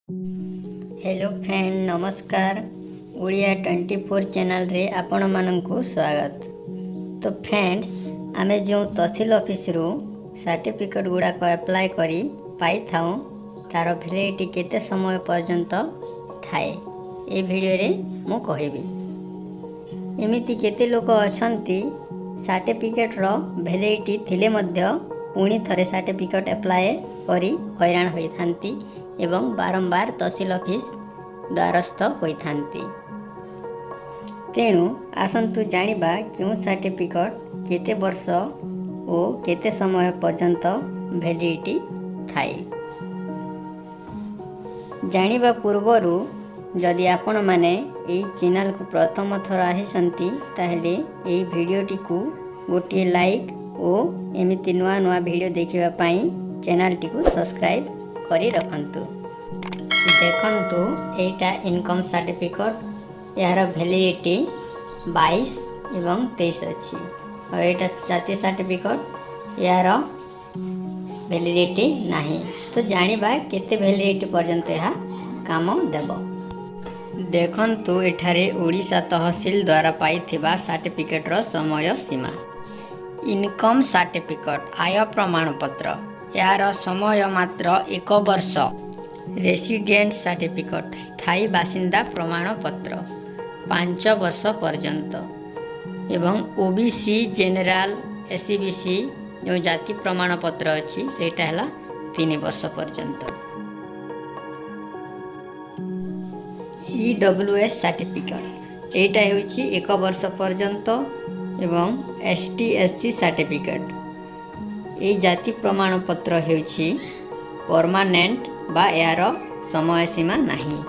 Hello friend, ନମସ୍କାର। ଓଡ଼ିଆ 24 ଚ୍ୟାନେଲରେ ଆପଣମାନଙ୍କୁ ସ୍ୱାଗତ। ତ ଫ୍ରେଣ୍ଡସ୍, ଆମେ ଯେଉଁ ତହସିଲ ଅଫିସରୁ ସାର୍ଟିଫିକେଟ୍ ଗୁଡ଼ାକ ଆପ୍ଲାଏ କରି ପାଇଥାଉ, ତା'ର ଭ୍ୟାଲିଡ଼ିଟି କେତେ ସମୟ ପର୍ଯ୍ୟନ୍ତ ଥାଏ, ଏ ଭିଡ଼ିଓରେ ମୁଁ କହିବି। ଏମିତି କେତେ ଲୋକ ଅଛନ୍ତି, ସାର୍ଟିଫିକେଟ୍ର ଭ୍ୟାଲିଡ଼ିଟି ଥିଲେ ମଧ୍ୟ ପୁଣି ଥରେ ସାର୍ଟିଫିକେଟ୍ ଆପ୍ଲାଏ କରି ହଇରାଣ ହୋଇଥାନ୍ତି ଏବଂ ବାରମ୍ବାର ତହସିଲ ଅଫିସ ଦ୍ୱାରସ୍ଥ ହୋଇଥାନ୍ତି। ତେଣୁ ଆସନ୍ତୁ ଜାଣିବା କେଉଁ ସାର୍ଟିଫିକେଟ୍ କେତେ ବର୍ଷ ଓ କେତେ ସମୟ ପର୍ଯ୍ୟନ୍ତ ଭ୍ୟାଲିଡ଼ିଟି ଥାଏ। ଜାଣିବା ପୂର୍ବରୁ ଯଦି ଆପଣମାନେ ଏଇ ଚ୍ୟାନେଲକୁ ପ୍ରଥମ ଥର ଆସିଛନ୍ତି, ତାହେଲେ ଏଇ ଭିଡ଼ିଓଟିକୁ ଗୋଟିଏ ଲାଇକ୍ ଓ ଏମିତି ନୂଆ ନୂଆ ଭିଡ଼ିଓ ଦେଖିବା ପାଇଁ ଚ୍ୟାନେଲଟିକୁ ସବସ୍କ୍ରାଇବ୍ କରି ରଖନ୍ତୁ। ଦେଖନ୍ତୁ, ଏଇଟା ଇନକମ୍ ସାର୍ଟିଫିକେଟ୍। ଏହାର ଭ୍ୟାଲିଡ଼ିଟି 22 ଏବଂ 23 ଅଛି। ଆଉ ଏଇଟା ଜାତି ସାର୍ଟିଫିକେଟ୍, ଏହାର ଭ୍ୟାଲିଡ଼ିଟି ନାହିଁ। ତ ଜାଣିବା କେତେ ଭ୍ୟାଲିଡ଼ିଟି ପର୍ଯ୍ୟନ୍ତ ଏହା କାମ ଦେବ। ଦେଖନ୍ତୁ, ଏଠାରେ ଓଡ଼ିଶା ତହସିଲ ଦ୍ୱାରା ପାଇଥିବା ସାର୍ଟିଫିକେଟ୍ର ସମୟ ସୀମା। ଇନକମ୍ ସାର୍ଟିଫିକେଟ୍, ଆୟ ପ୍ରମାଣପତ୍ର, ଏହାର ସମୟ ମାତ୍ର ଏକ ବର୍ଷ। ରେସିଡେଣ୍ଟ ସାର୍ଟିଫିକେଟ୍, ସ୍ଥାୟୀ ବାସିନ୍ଦା ପ୍ରମାଣପତ୍ର, 5 ବର୍ଷ ପର୍ଯ୍ୟନ୍ତ ଏବଂ OBC, general, SEBC ଯେଉଁ ଜାତି ପ୍ରମାଣପତ୍ର ଅଛି, ସେଇଟା ହେଲା 3 ବର୍ଷ ପର୍ଯ୍ୟନ୍ତ। EWS certificate, ଏଇଟା ହେଉଛି ଏକ ବର୍ଷ ପର୍ଯ୍ୟନ୍ତ ଏବଂ ST, SC certificate, ଏଇ ଜାତି ପ୍ରମାଣପତ୍ର ହେଉଛି ପରମାନେଣ୍ଟ ବା ଏହାର ସମୟ ସୀମା ନାହିଁ।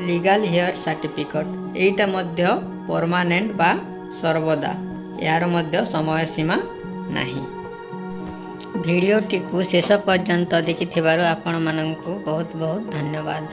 ଲିଗାଲ ହେୟାର ସାର୍ଟିଫିକେଟ୍, ଏଇଟା ମଧ୍ୟ ପରମାନେଣ୍ଟ ବା ସର୍ବଦା, ଏହାର ମଧ୍ୟ ସମୟ ସୀମା ନାହିଁ। ଭିଡ଼ିଓଟିକୁ ଶେଷ ପର୍ଯ୍ୟନ୍ତ ଦେଖିଥିବାରୁ ଆପଣମାନଙ୍କୁ ବହୁତ ବହୁତ ଧନ୍ୟବାଦ।